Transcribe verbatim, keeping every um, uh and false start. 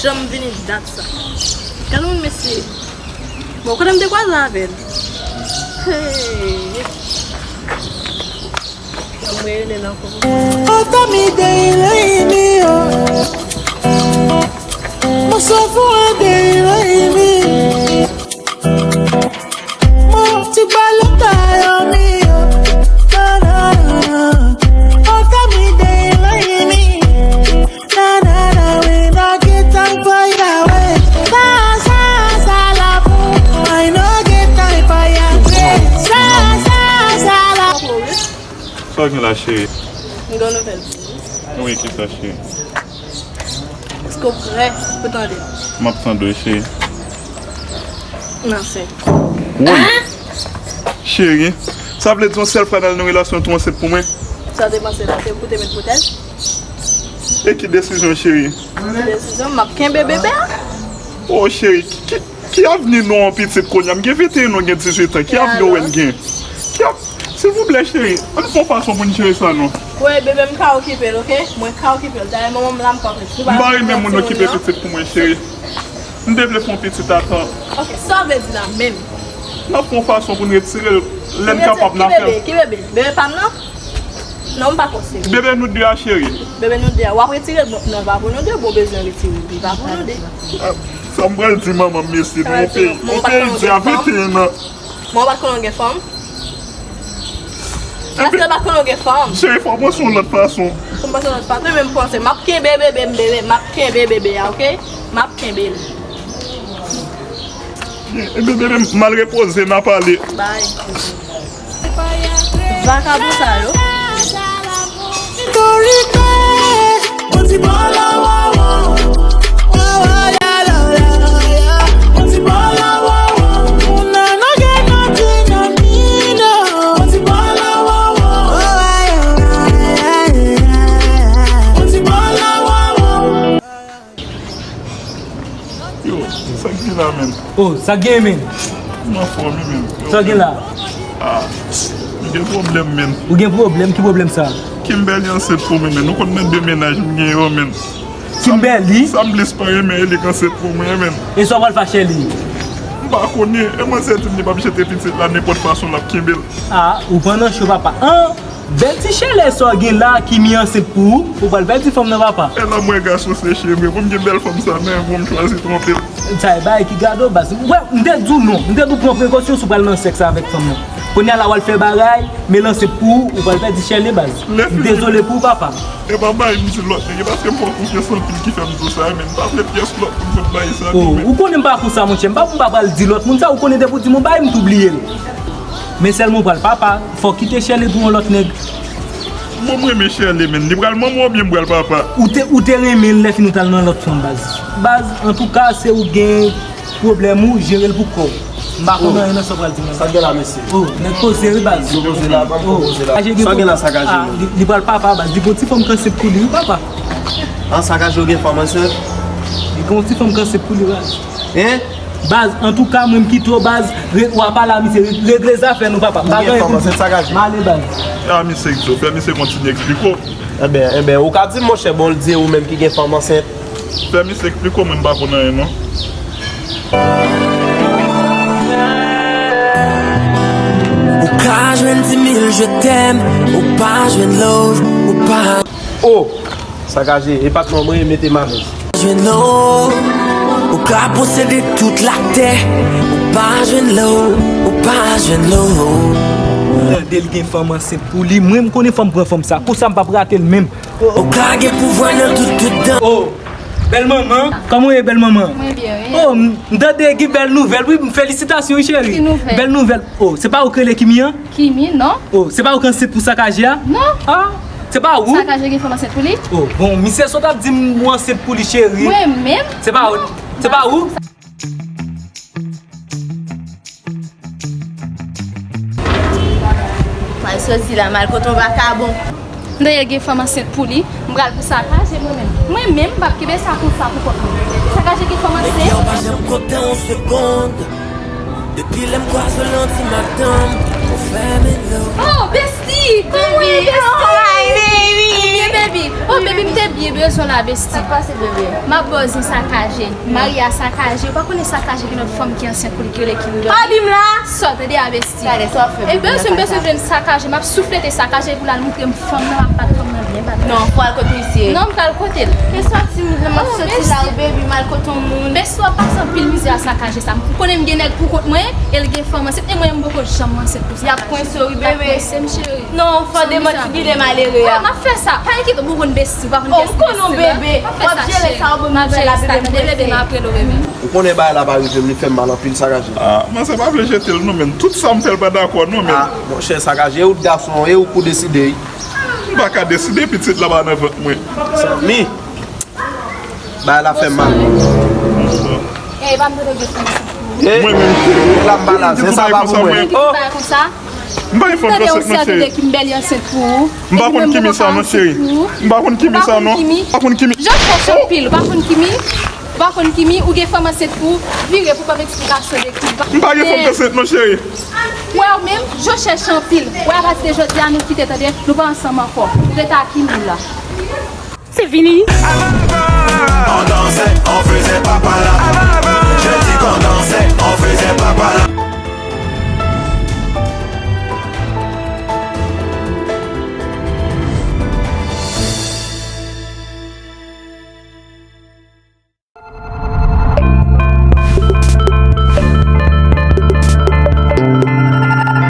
Jan m vini dat sa. Gade yon mesye. Bon, kote m te kwaze avè l? Hey. Jan m rele l ankò. Otamide ile imi o. Mosofu ade ile imi. Mo ti balo tayo mi o. Na, na, na. Otamide ile imi. Na, na, na, we no get time for ya, we. Sa, sa, sa la pou. I no get time for ya, we. Sa, sa, sa la. Sa w gen la, cheri? M gen yon nouvèl pou ou. Wi, kisa, cheri? Èske w prè pou tande? M ap tande w, cheri. M ansent. Woy! Cheri, sa vle di yon sèl fwa nan yon relasyon tou ansent pou mwen? Sa w te panse la, se pou te met pwotèz? E ki desizyon, cheri? Ki desizyon? M ap kenbe bebe a. O cheri, ki, ki, ki avni nou an pitit kounye a? M gen venteyen an, gen dizuit an. Ki avni w wè n gen? Ki av-, silvouplè, cheri, ann fè yon fason pou n jere sa non. Wi, bebe, m ka okipe l, oke? Mwen ka okipe l. Dayè, manman m la, m ka okipe l. M pa renmen moun okipe pitit pou mwen, cheri. M te vle fè yon pitit atan. Oke, sa w vle di la menm? N ap fè yon fason pou n retire l lè n kapab n a fè l. Ki bebe? Ki bebe? Bebe pa m nan? Non, m pa konseye. Bebe nou de a, cheri. Bebe nou de a. W ap retire l, bon, non, pa pou nou de, bon, bezwen retire l, li pa pou nou de. Ah, sa m pral di manman m, mesye, nou yon peyi, yon peyi di a venteyen an. Mwen pa t konnen w gen fanm. Èske w pa t konnen w gen fanm? Cheri, fò w panse yon lòt fason. Fò m panse yon lòt fason. Men m panse, m ap kenbe bebe m, bebe, m ap kenbe bebe a, oke? M ap kenbe l. E bebe m mal repoze, n a pale. Bay. Vakabon sa yo. Yo, sa k gen la, menn? Oh, sa k gen, menn? M anfòm, wi, menn. Sa k gen la? Ah, m gen pwoblèm, menn. Ou gen pwoblèm? Ki pwoblèm sa? Kimberly ansent pou mwen, menn. Ou konn nan de mennaj m gen yo, menn. Kimberly? Sa m plis pa renmen, e li k ansent pou mwen, menn. E sa w pral fè ak Shirley? M pa konnen. E mwen sèten li p ap jete pitit la nenpòt fason, l ap kenbe l. Ah, ou pran nan cho, papa. An! Bèl ti chelè sa w gen la, Kimi ansent pou ou, ou pral pèdi fanm nan, papa. E la m wè gason se cheve, pou m gen bèl fanm sa nan men mwen, m chwazi twonpe l. Sa e bagay ki gade w, baz. Wè, m te di w non, m te di w pran prekosyon si w pral nan sèks avèk fanm nan. Kounye a la w al fè bagay, men l ansent pou ou, ou pral pèdi chèlè, baz. M dezole pou ou, papa. E pa bagay m di lòt nèg, e paske m fè w konfyans anpil ki fè m di w sa, men m pa vle pyès lòt moun konn bagay sa non, men. Ou konnen m pa konsa, monchè, m pa pou m pa pral di lòt moun sa, ou konnen depi w di m yon bagay, m tou bliye l. Men sèlman w pral papa, fò w kite Shirley pou yon lòt nèg. Bon, m renmen Shirley, men li pral manman oubyen m pral papa? Ou te, ou te renmen l, lè fini w t al nan lòt fanm, baz. Baz, antouka, se ou gen pwoblèm ou, jere l pou kò w. M pa konn anyen nan sa w pral di mwen. Sa gen la, mesye? Oh, nèg poze wi, baz. Yo poze la, pa m poze la. Sa gen la, sakaje, ah, li, li pral papa, baz. Li gon ti fanm k ansent pou li wi, papa. An, sakaje, ou gen fanm ansent? Li gon ti fanm k ansent pou li, baz. Hein? Baz, antouka, mwen m kite w, baz, re-, w a pale a misye, re-, regle zafè nou, papa. M pa gen anyen pou di. M ale, baz. A misye k di w, fè misye kontinye eksplike w. Enben, enben, ou ka di m, monchè, bon, l di ou menm ki gen fanm ansent. Fè misye eksplike w, mwen m pa konn anyen, non. Ou ka jwenn di mil je t'aime, ou pa jwenn love, ou pa. Oh! Sakaje, e patnè mwen, mete m alèz. Jwenn love, ou ka posede tout latè. Ou pa jwenn love, ou pa jwenn love. Tande l gen fanm ansent pou li. Mwen, m konnen fò m pran fanm sa. Konsa, m p ap rate l menm. Ou ka gen pouvwa nan tout, tout dan. Oh, bèl manman. Kòman w ye, bèl manman? Mwen byen, wi. Oh, m, m tande gen bèl nouvèl, wi. Felisitasyon, wi, cheri. Ki nouvèl? Bèl nouvèl. Oh, se pa ou k rele Kimi an? Kimi, non. Oh, se pa ou k ansent pou Sakaje a? Non. Ah, se pa ou? Sakaje gen fanm ansent pou li? Oh, bon, misye sot ap di m ou ansent pou li, cheri. Mwen menm? Se pa ou? Se pa ou? Pral soti la, m al kote yon vakabon. M dèyè gen fanm ansent pou li, m pral pou Sakaje mwen menm. Mwen menm, m p ap kenbe sa konsa pou kont mwen. Sakaje gen fanm ansent. Nèg yo pa janm kontan yon segonn. Depi lè m kwaze w lan ti madanm, ou fè m in love. Oh, bestie! Kòman w ye, bestie? Hi, baby! Byen, baby. Oh, Baby, m te byen bezwen w la, besti. Sa k pase, bebe? M ap ba w zen sakaje. Mari a sakaje. Ou pa konnen sakaje gen lòt fanm ki ansent pou li ki rele Kim Doddy? Pa di m la! Sòt, tande a, besti. Gade, sa w ap fè, bebe, bebe, m bezwen, m bezwen jwenn sakaje. M ap souflete sakaje pou l al montre m fanm nan, m ap bat fanm nan byen bat. Non, fò al kot misye. Non, m pral kote l. Men sòti, m ap sòti la, wi, baby, m al kot yon moun. Besti, w ap pase anpil mizè a sakaje sa. M konnen m gen nèg pou kont mwen, e l gen fanm ansent, e mwen, m poko janm ansent pou sakaje. Y ap kwense w, wi, bebe. Y ap kwense m, cheri. Non, fò demanti gide malere a. M ap fè sa. Pa enkyete w, m konn besti, w pa konn besti. Oh, m konn ou, bebe. W ap jere sa, w ap jere sa, tande, bebe, m ap rele w, bebe. Ou konnen bagay la pa rive m, li fè m mal anpil, sakaje. Ah, manzè pa vle jete l non, men tout sa m fè l pa dakò non, men. Ah, monchè, sakaje, e ou t gason, e ou k pou deside. M pa ka deside, pitit la pa nan vant mwen. Zanmi, bagay la fè mal. Eh, pa m tande gen fanm ansent pou ou. Eh, mwen menm, cheri. La m pa la, se sa pa pou mwen. Oh. M pa gen fanm ki ansent non, cheri. M pa konn Kimi sa non, cheri. M pa konn Kimi sa non. M pa konn Kimi. Jòj chèche anpil, ou pa konn Kimi? Ou pa konn Kimi? Ou gen fanm ansent pou ou? Vire pou ban m eksplikasyon de Kimi. M pa gen fanm ki ansent non, cheri. Wè ou menm, jòj chèche anpil. Wè apati de jodi a nou kite tande, nou pa ansanm ankò. Ou rete ak Kimi la. Se vini. An danse, an feze papa la.